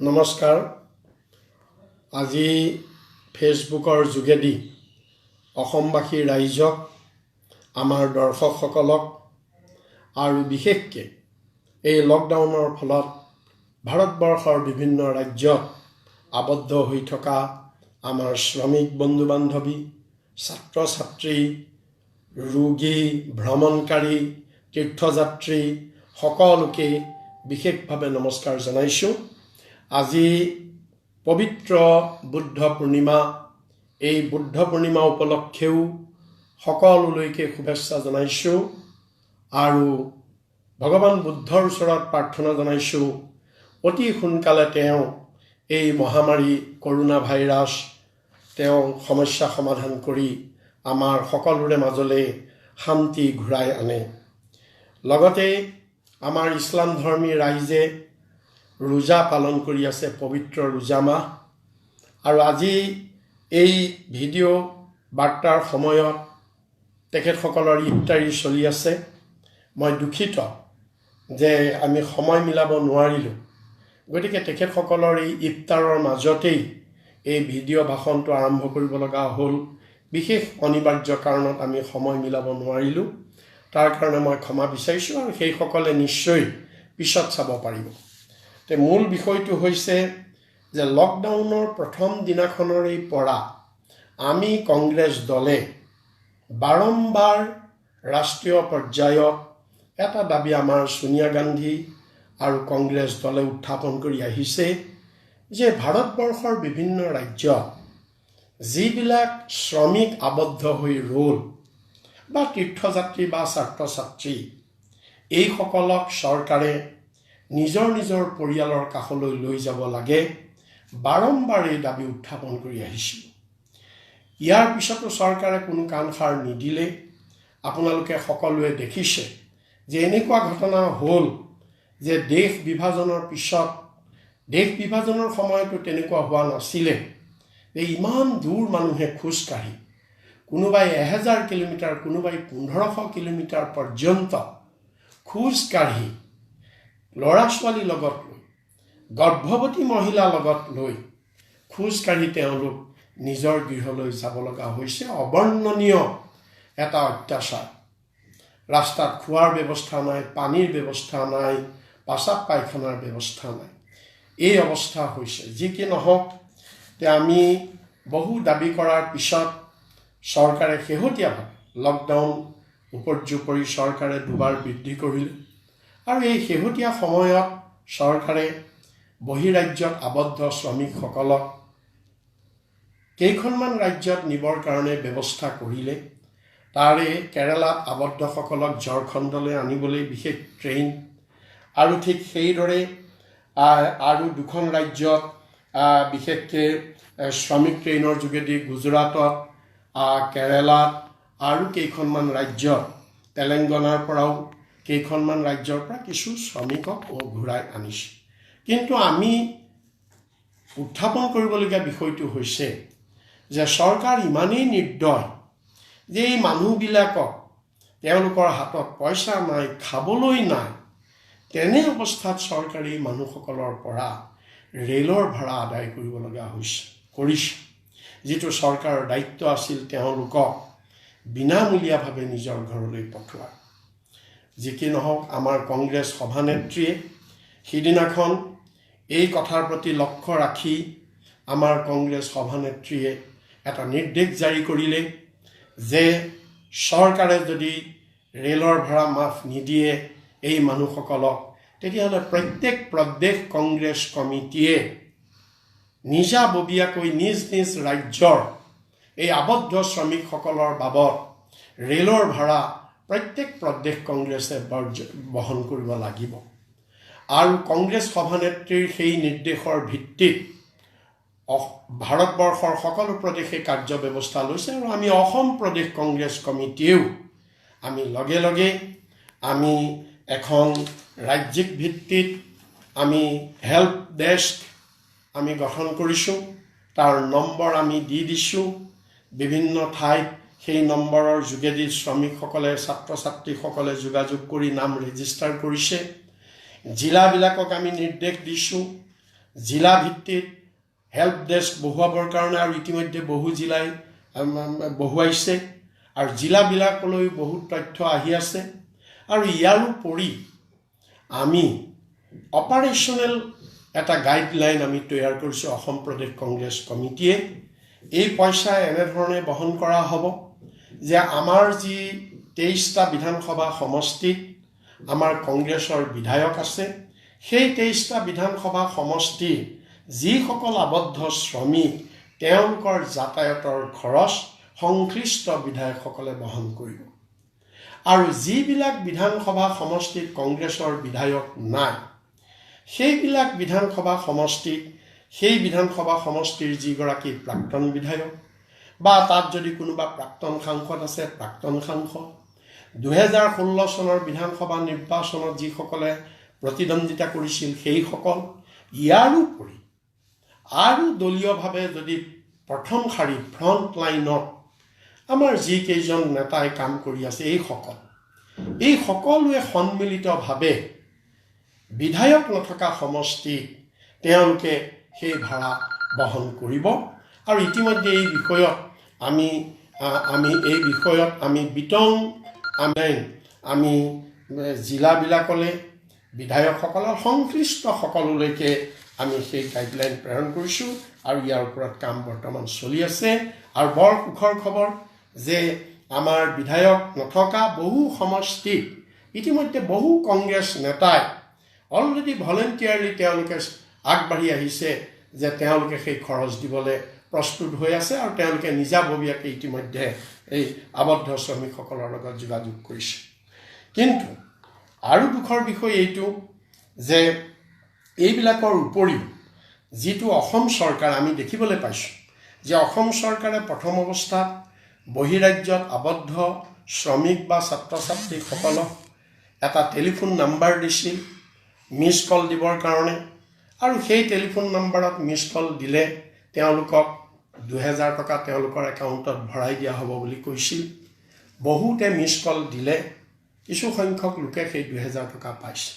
নমস্কাৰ। আজি ফেচবুকৰ যোগেদি অসমবাসী ৰাইজক, আমাৰ দৰ্শকসকলক আৰু বিশেষকৈ এই লকডাউনৰ ফলত ভাৰতবৰ্ষৰ বিভিন্ন ৰাজ্যত আবদ্ধ হৈ থকা আমাৰ শ্ৰমিক বন্ধু বান্ধৱী, ছাত্ৰ ছাত্ৰী, ৰোগী, ভ্ৰমণকাৰী, তীৰ্থযাত্ৰী সকলোকে বিশেষভাৱে নমস্কাৰ জনাইছোঁ। আজি পবিত্ৰ বুদ্ধ পূৰ্ণিমা। এই বুদ্ধ পূৰ্ণিমা উপলক্ষেও সকলোলৈকে শুভেচ্ছা জনাইছোঁ আৰু ভগৱান বুদ্ধৰ ওচৰত প্ৰাৰ্থনা জনাইছোঁ, অতি সোনকালে তেওঁ এই মহামাৰী কৰোণা ভাইৰাছ তেওঁ সমস্যা সমাধান কৰি আমাৰ সকলোৰে মাজলৈ শান্তি ঘূৰাই আনে। লগতে আমাৰ ইছলাম ধৰ্মী ৰাইজে ৰোজা পালন কৰি আছে, পবিত্ৰ ৰোজা মাহ। আৰু আজি এই ভিডিঅ' বাৰ্তাৰ সময়ত তেখেতসকলৰ ইফতাৰী চলি আছে। মই দুখিত যে আমি সময় মিলাব নোৱাৰিলোঁ, গতিকে তেখেতসকলৰ এই ইফতাৰৰ মাজতেই এই ভিডিঅ' ভাষণটো আৰম্ভ কৰিব লগা হ'ল। বিশেষ অনিবাৰ্য কাৰণত আমি সময় মিলাব নোৱাৰিলোঁ, তাৰ কাৰণে মই ক্ষমা বিচাৰিছোঁ আৰু সেইসকলে নিশ্চয় পিছত চাব পাৰিব। তে মূল বিষয়টো হৈছে যে লকডাউনৰ প্ৰথম দিনাখনৰেই পৰা আমি কংগ্ৰেছ দলে বাৰম্বাৰ ৰাষ্ট্ৰীয় পৰ্যায়ত এটা দাবী আমাৰ ছোনিয়া গান্ধী আৰু কংগ্ৰেছ দলে উত্থাপন কৰি আহিছে যে ভাৰতবৰ্ষৰ বিভিন্ন ৰাজ্যত যিবিলাক শ্ৰমিক আবদ্ধ হৈ ৰ'ল বা তীৰ্থযাত্ৰী বা ছাত্ৰ ছাত্ৰী, এইসকলক চৰকাৰে নিজৰ নিজৰ পৰিয়ালৰ কাষলৈ লৈ যাব লাগে। বাৰম্বাৰ এই দাবী উত্থাপন কৰি আহিছিল। ইয়াৰ পিছতো চৰকাৰে কোনো কাণসাৰ নিদিলে। আপোনালোকে সকলোৱে দেখিছে যে এনেকুৱা ঘটনা হ'ল যে দেশ বিভাজনৰ পিছত, দেশ বিভাজনৰ সময়তো তেনেকুৱা হোৱা নাছিলে যে ইমান দূৰ মানুহে খোজকাঢ়ি, কোনোবাই 1000 কিলোমিটাৰ, কোনোবাই 1500 কিলোমিটাৰ পৰ্যন্ত খোজকাঢ়ি ল'ৰা ছোৱালীৰ লগত লৈ, গৰ্ভৱতী মহিলা লগত লৈ খোজকাঢ়ি তেওঁলোক নিজৰ গৃহলৈ যাব লগা হৈছে। অবৰ্ণনীয় এটা অত্যাচাৰ। ৰাস্তাত খোৱাৰ ব্যৱস্থা নাই, পানীৰ ব্যৱস্থা নাই, পাচাব পায়খানাৰ ব্যৱস্থা নাই, এই অৱস্থা হৈছে। যি কি নহওক, তে আমি বহু দাবী কৰাৰ পিছত চৰকাৰে শেহতীয়াভাৱে লকডাউন উপৰ্যুপৰি চৰকাৰে দুবাৰ বৃদ্ধি কৰিলে আৰু এই শেহতীয়া সময়ত চৰকাৰে বহিৰাজ্যত আবদ্ধ শ্ৰমিকসকলক কেইখনমান ৰাজ্যত নিবৰ কাৰণে ব্যৱস্থা কৰিলে। তাৰে কেৰালাত আবদ্ধসকলক ঝাৰখণ্ডলৈ আনিবলৈ বিশেষ ট্ৰেইন, আৰু ঠিক সেইদৰে আৰু দুখন ৰাজ্যত বিশেষকৈ শ্ৰমিক ট্ৰেইনৰ যোগেদি গুজৰাটত, কেৰালাত আৰু কেইখনমান ৰাজ্যত, তেলেংগানাৰ পৰাও কেইখনমান ৰাজ্যৰ পৰা কিছু শ্ৰমিকক ঘূৰাই আনিছে। কিন্তু আমি উত্থাপন কৰিবলগীয়া বিষয়টো হৈছে যে চৰকাৰ ইমানেই নিৰ্দয় যে এই মানুহবিলাকক তেওঁলোকৰ হাতত পইচা নাই, খাবলৈ নাই, তেনে অৱস্থাত চৰকাৰে এই মানুহসকলৰ পৰা ৰেলৰ ভাড়া আদায় কৰিব লগা হৈছে, কৰিছে। যিটো চৰকাৰৰ দায়িত্ব আছিল তেওঁলোকক বিনামূলীয়াভাৱে নিজৰ ঘৰলৈ পঠোৱা। যি কি নহওক, আমাৰ কংগ্ৰেছ সভানেত্ৰীয়ে সিদিনাখন এই কথাৰ প্ৰতি লক্ষ্য ৰাখি আমাৰ কংগ্ৰেছ সভানেত্ৰীয়ে এটা নিৰ্দেশ জাৰি কৰিলে যে চৰকাৰে যদি ৰেলৰ ভাড়া মাফ নিদিয়ে এই মানুহসকলক, তেতিয়াহ'লে প্ৰত্যেক প্ৰদেশ কংগ্ৰেছ কমিটিয়ে নিজাববীয়াকৈ নিজ নিজ ৰাজ্যৰ এই আবদ্ধ শ্ৰমিকসকলৰ বাবদ ৰেলৰ ভাড়া প্ৰত্যেক প্ৰদেশ কংগ্ৰেছে বহন কৰিব লাগিব। আৰু কংগ্ৰেছ সভানেত্ৰীৰ সেই নিৰ্দেশৰ ভিত্তিত ভাৰতবৰ্ষৰ সকলো প্ৰদেশে কাৰ্য ব্যৱস্থা লৈছে আৰু আমি অসম প্ৰদেশ কংগ্ৰেছ কমিটিয়েও আমি লগে লগে আমি এখন ৰাজ্যিক ভিত্তিত আমি হেল্প ডেস্ক আমি গঠন কৰিছোঁ। তাৰ নম্বৰ আমি দি দিছোঁ বিভিন্ন ঠাইত। সেই নম্বৰৰ যোগেদি শ্ৰমিকসকলে, ছাত্ৰ ছাত্ৰীসকলে যোগাযোগ কৰি নাম ৰেজিষ্টাৰ কৰিছে। জিলাবিলাকক আমি নিৰ্দেশ দিছোঁ, জিলা ভিত্তিত হেল্প ডেস্ক বহুৱাবৰ কাৰণে, আৰু ইতিমধ্যে বহু জিলাই বহুৱাইছে আৰু জিলাবিলাকলৈ বহুত তথ্য আহি আছে। আৰু ইয়াৰোপৰি আমি অপাৰেশ্যনেল এটা গাইডলাইন আমি তৈয়াৰ কৰিছোঁ অসম প্ৰদেশ কংগ্ৰেছ কমিটিয়ে। এই পইচা এনেধৰণে বহন কৰা হ'ব যে আমাৰ যি 23টা বিধানসভা সমষ্টিত আমাৰ কংগ্ৰেছৰ বিধায়ক আছে, সেই 23টা বিধানসভা সমষ্টিৰ যিসকল আবদ্ধ শ্ৰমিক তেওঁলোকৰ যাতায়াতৰ খৰচ সংশ্লিষ্ট বিধায়কসকলে বহন কৰিব। আৰু যিবিলাক বিধানসভা সমষ্টিত কংগ্ৰেছৰ বিধায়ক নাই, সেইবিলাক বিধানসভা সমষ্টিত সেই বিধানসভা সমষ্টিৰ যিগৰাকী প্ৰাক্তন বিধায়ক বা তাত যদি কোনোবা প্ৰাক্তন সাংসদ আছে, প্ৰাক্তন সাংসদ, 2016 চনৰ বিধানসভা নিৰ্বাচনত যিসকলে প্ৰতিদ্বন্দ্বিতা কৰিছিল সেইসকল, ইয়াৰোপৰি আৰু দলীয়ভাৱে যদি প্ৰথম শাৰী ফ্ৰণ্ট লাইনত আমাৰ যিকেইজন নেতাই কাম কৰি আছে এইসকল, এই সকলোৱে সন্মিলিতভাৱে বিধায়ক নথকা সমষ্টিত তেওঁলোকে সেই ভাড়া বহন কৰিব। আৰু ইতিমধ্যে এই বিষয়ত আমি আমি এই বিষয়ত আমি বিতং আমি জিলাবিলাকলৈ, বিধায়কসকলৰ সংশ্লিষ্ট সকলোলৈকে আমি সেই গাইডলাইন প্ৰেৰণ কৰিছোঁ আৰু ইয়াৰ ওপৰত কাম বৰ্তমান চলি আছে। আৰু বৰ সুখৰ খবৰ যে আমাৰ বিধায়ক নথকা বহু সমষ্টিত ইতিমধ্যে বহু কংগ্ৰেছ নেতাই অলৰেডি ভলেণ্টিয়াৰলি তেওঁলোকে আগবাঢ়ি আহিছে যে তেওঁলোকে সেই খৰচ দিবলৈ প্ৰস্তুত হৈ আছে আৰু তেওঁলোকে নিজাববীয়াকৈ ইতিমধ্যে এই আবদ্ধ শ্ৰমিকসকলৰ লগত যোগাযোগ কৰিছে। কিন্তু আৰু দুখৰ বিষয় এইটো যে এইবিলাকৰ উপৰিও যিটো অসম চৰকাৰ আমি দেখিবলৈ পাইছোঁ যে অসম চৰকাৰে প্ৰথম অৱস্থাত বহিৰাজ্যত আবদ্ধ শ্ৰমিক বা ছাত্ৰ ছাত্ৰীসকলক এটা টেলিফোন নাম্বাৰ দিছিল মিছ কল দিবৰ কাৰণে, আৰু সেই টেলিফোন নাম্বাৰত মিছ কল দিলে তেওঁলোকক 2000 টকা তেওঁলোকৰ একাউণ্টত ভৰাই দিয়া হ'ব বুলি কৈছিল। বহুতে মিছ কল দিলে, কিছু সংখ্যক লোকে সেই 2000 টকা পাইছে।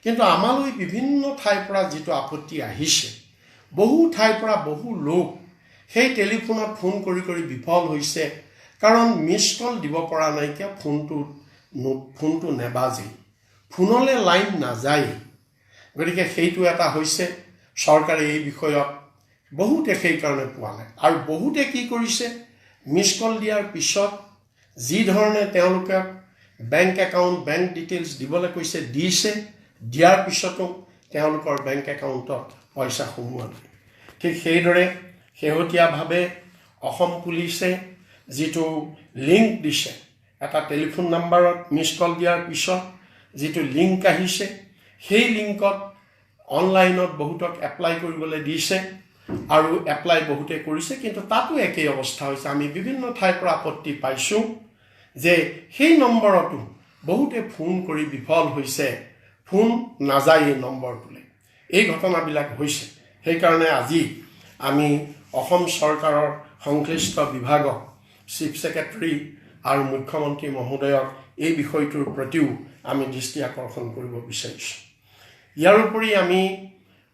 কিন্তু আমালৈ বিভিন্ন ঠাইৰ পৰা যিটো আপত্তি আহিছে, বহু ঠাইৰ পৰা বহু লোক সেই টেলিফোনত ফোন কৰি কৰি বিফল হৈছে, কাৰণ মিছ কল দিব পৰা নাইকিয়া, ফোনটো নেবাজেই, ফোনলৈ লাইন নাযায়েই। গতিকে সেইটো এটা হৈছে। চৰকাৰে এই বিষয়ত বহুতে সেইকাৰণে পোৱা নাই। আৰু বহুতে কি কৰিছে, মিছ কল দিয়াৰ পিছত যি ধৰণে তেওঁলোকে বেংক একাউণ্ট, বেংক ডিটেইলছ দিবলৈ কৈছে, দিছে, দিয়াৰ পিছতো তেওঁলোকৰ বেংক একাউণ্টত পইচা সোমোৱা নাই। ঠিক সেইদৰে শেহতীয়াভাৱে অসম পুলিচে যিটো লিংক দিছে, এটা টেলিফোন নাম্বাৰত মিছ কল দিয়াৰ পিছত যিটো লিংক আহিছে, সেই লিংকত অনলাইনত বহুতক এপ্লাই কৰিবলৈ দিছে আৰু এপ্লাই বহুতে কৰিছে, কিন্তু তাতো একেই অৱস্থা হৈছে। আমি বিভিন্ন ঠাইৰ পৰা আপত্তি পাইছোঁ যে সেই নম্বৰতো বহুতে ফোন কৰি বিফল হৈছে, ফোন নাযায় এই নম্বৰটোলৈ। এই ঘটনাবিলাক হৈছে। সেইকাৰণে আজি আমি অসম চৰকাৰৰ সংশ্লিষ্ট বিভাগক, চিফ ছেক্ৰেটাৰী আৰু মুখ্যমন্ত্ৰী মহোদয়ক এই বিষয়টোৰ প্ৰতিও আমি দৃষ্টি আকৰ্ষণ কৰিব বিচাৰিছোঁ। ইয়াৰোপৰি আমি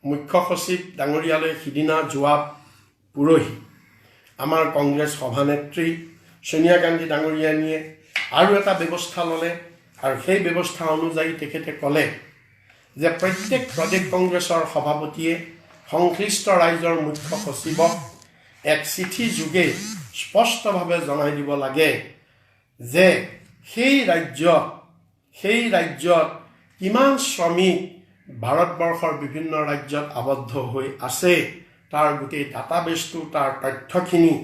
মুখ্য সচিব ডাঙৰীয়ালৈ সিদিনা যোৱা পৰহি আমাৰ কংগ্ৰেছ সভানেত্ৰী ছোনিয়া গান্ধী ডাঙৰীয়ানীয়ে আৰু এটা ব্যৱস্থা ল'লে, আৰু সেই ব্যৱস্থা অনুযায়ী তেখেতে ক'লে যে প্ৰত্যেক প্ৰদেশ কংগ্ৰেছৰ সভাপতিয়ে সংশ্লিষ্ট ৰাজ্যৰ মুখ্য সচিবক এক চিঠি যোগে স্পষ্টভাৱে জনাই দিব লাগে যে সেই ৰাজ্যত কিমান শ্ৰমিক ভাৰতবৰ্ষৰ বিভিন্ন ৰাজ্যত আবদ্ধ হৈ আছে, তাৰ গোটেই ডাটাবেছটো, তাৰ তথ্যখিনি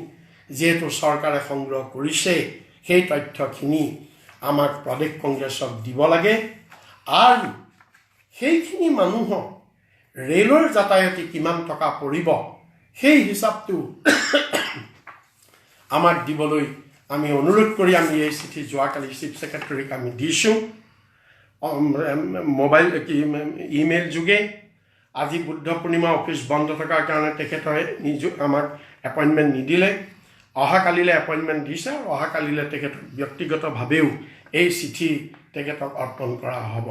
যিহেতু চৰকাৰে সংগ্ৰহ কৰিছে, সেই তথ্যখিনি আমাক প্ৰদেশ কংগ্ৰেছক দিব লাগে। আৰু সেইখিনি মানুহক ৰেলৰ যাতায়াতে কিমান টকা পৰিব সেই হিচাপটো আমাক দিবলৈ আমি অনুৰোধ কৰি আমি এই চিঠি যোৱাকালি চিফ ছেক্ৰেটাৰীক আমি দিছোঁ মোবাইল কি ইমেইল যোগে। আজি বুদ্ধ পূৰ্ণিমা অফিচ বন্ধ থকাৰ কাৰণে তেখেতে নিজ আমাক এপইণ্টমেণ্ট নিদিলে, অহাকালিলৈ এপইণ্টমেণ্ট দিছে আৰু অহাকালিলৈ তেখেতক ব্যক্তিগতভাৱেও এই চিঠি তেখেতক অৰ্পণ কৰা হ'ব।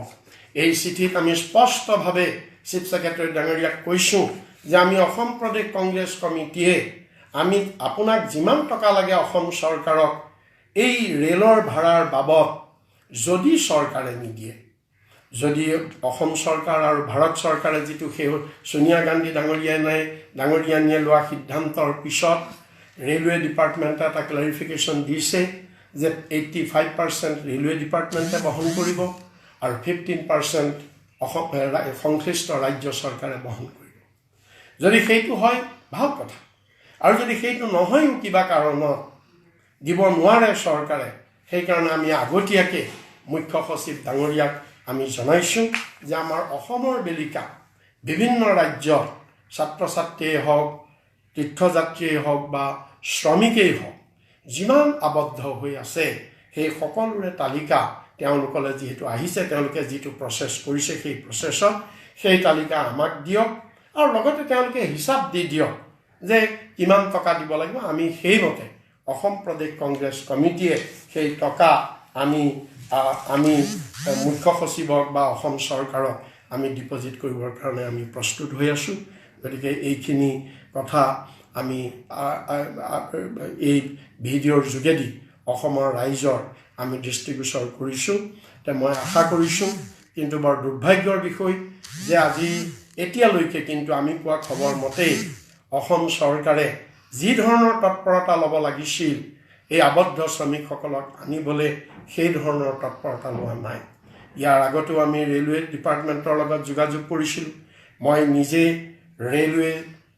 এই চিঠিত আমি স্পষ্টভাৱে চিফ ছেক্ৰেটাৰী ডাঙৰীয়াক কৈছোঁ যে আমি অসম প্ৰদেশ কংগ্ৰেছ কমিটিয়ে আমি আপোনাক যিমান টকা লাগে অসম চৰকাৰক এই ৰেলৰ ভাড়াৰ বাবদ যদি চৰকাৰে নিদিয়ে, যদি অসম চৰকাৰ আৰু ভাৰত চৰকাৰে যিটো সেই ছোনিয়া গান্ধী ডাঙৰীয়ানীয়ে লোৱা সিদ্ধান্তৰ পিছত ৰেলৱে ডিপাৰ্টমেণ্টে এটা ক্লেৰিফিকেশ্যন দিছে যে 85% ৰেলৱে ডিপাৰ্টমেণ্টে বহন কৰিব আৰু 15% অসম সংশ্লিষ্ট ৰাজ্য চৰকাৰে বহন কৰিব। যদি সেইটো হয় ভাল কথা, আৰু যদি সেইটো নহয়ও কিবা কাৰণত দিব নোৱাৰে চৰকাৰে, সেইকাৰণে আমি আগতীয়াকৈ মুখ্য সচিব ডাঙৰীয়াক আমি জনাইছোঁ যে আমাৰ অসমৰ বেলিকা বিভিন্ন ৰাজ্যত ছাত্ৰ ছাত্ৰীয়েই হওক, তীৰ্থযাত্ৰীয়েই হওক বা শ্ৰমিকেই হওক যিমান আবদ্ধ হৈ আছে সেই সকলোৰে তালিকা তেওঁলোকলৈ যিহেতু আহিছে, তেওঁলোকে যিটো প্ৰচেছ কৰিছে সেই প্ৰচেছত সেই তালিকা আমাক দিয়ক আৰু লগতে তেওঁলোকে হিচাপ দি দিয়ক যে কিমান টকা দিব লাগিব। আমি সেইমতে অসম প্ৰদেশ কংগ্ৰেছ কমিটিয়ে সেই টকা আমি আমি মুখ্য সচিবক বা অসম চৰকাৰক আমি ডিপ'জিট কৰিবৰ কাৰণে আমি প্ৰস্তুত হৈ আছোঁ। গতিকে এইখিনি কথা আমি এই ভিডিঅ'ৰ যোগেদি অসমৰ ৰাইজৰ আমি দৃষ্টিগোচৰ কৰিছোঁ। মই আশা কৰিছোঁ, কিন্তু বৰ দুৰ্ভাগ্যৰ বিষয় যে আজি এতিয়ালৈকে কিন্তু আমি পোৱা খবৰ মতেই অসম চৰকাৰে যি ধৰণৰ তৎপৰতা ল'ব লাগিছিল এই আবদ্ধ শ্ৰমিকসকলক আনিবলৈ সেই ধৰণৰ তৎপৰতা লোৱা নাই। ইয়াৰ আগতেও আমি ৰেলৱে ডিপাৰ্টমেণ্টৰ লগত যোগাযোগ কৰিছিলোঁ, মই নিজে ৰেলৱে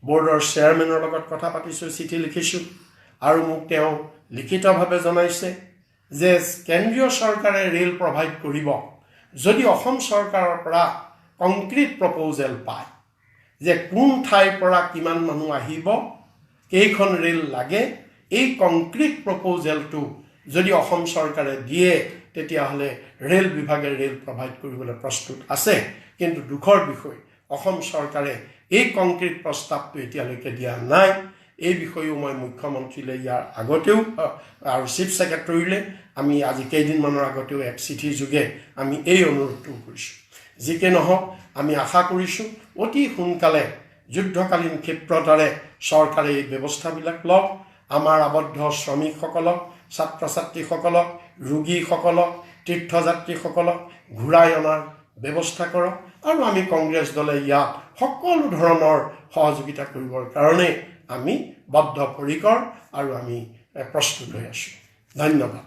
বৰ্ডৰ চেয়াৰমেনৰ লগত কথা পাতিছোঁ, চিঠি লিখিছোঁ আৰু মোক তেওঁ লিখিতভাৱে জনাইছে যে কেন্দ্ৰীয় চৰকাৰে ৰেল প্ৰভাইড কৰিব যদি অসম চৰকাৰৰ পৰা কংক্ৰিট প্ৰপ'জেল পায় যে কোন ঠাইৰ পৰা কিমান মানুহ আহিব, কেইখন ৰেল লাগে, এই কংক্ৰিট প্ৰপ'জেলটো যদি অসম চৰকাৰে দিয়ে তেতিয়াহ'লে ৰেল বিভাগে ৰেল প্ৰভাইড কৰিবলৈ প্ৰস্তুত আছে। কিন্তু দুখৰ বিষয়, অসম চৰকাৰে এই কংক্ৰিট প্ৰস্তাৱটো এতিয়ালৈকে দিয়া নাই। এই বিষয়েও মই মুখ্যমন্ত্ৰীলৈ ইয়াৰ আগতেও আৰু চিফ ছেক্ৰেটৰীলৈ আমি আজি কেইদিনমানৰ আগতেও এক চিঠি যোগে আমি এই অনুৰোধটো কৰিছোঁ। যিকে নহওক, আমি আশা কৰিছোঁ অতি সোনকালে যুদ্ধকালীন ক্ষিপ্ৰতাৰে চৰকাৰে এই ব্যৱস্থাবিলাক লওক, আমাৰ আবদ্ধ শ্ৰমিকসকলক, ছাত্ৰ ছাত্ৰীসকলক, ৰোগীসকলক, তীৰ্থযাত্ৰীসকলক ঘূৰাই অনাৰ ব্যৱস্থা কৰক আৰু আমি কংগ্ৰেছ দলে ইয়াত সকলো ধৰণৰ সহযোগিতা কৰিবৰ কাৰণে আমি বদ্ধপৰিকৰ আৰু আমি প্ৰস্তুত হৈ আছোঁ। ধন্যবাদ।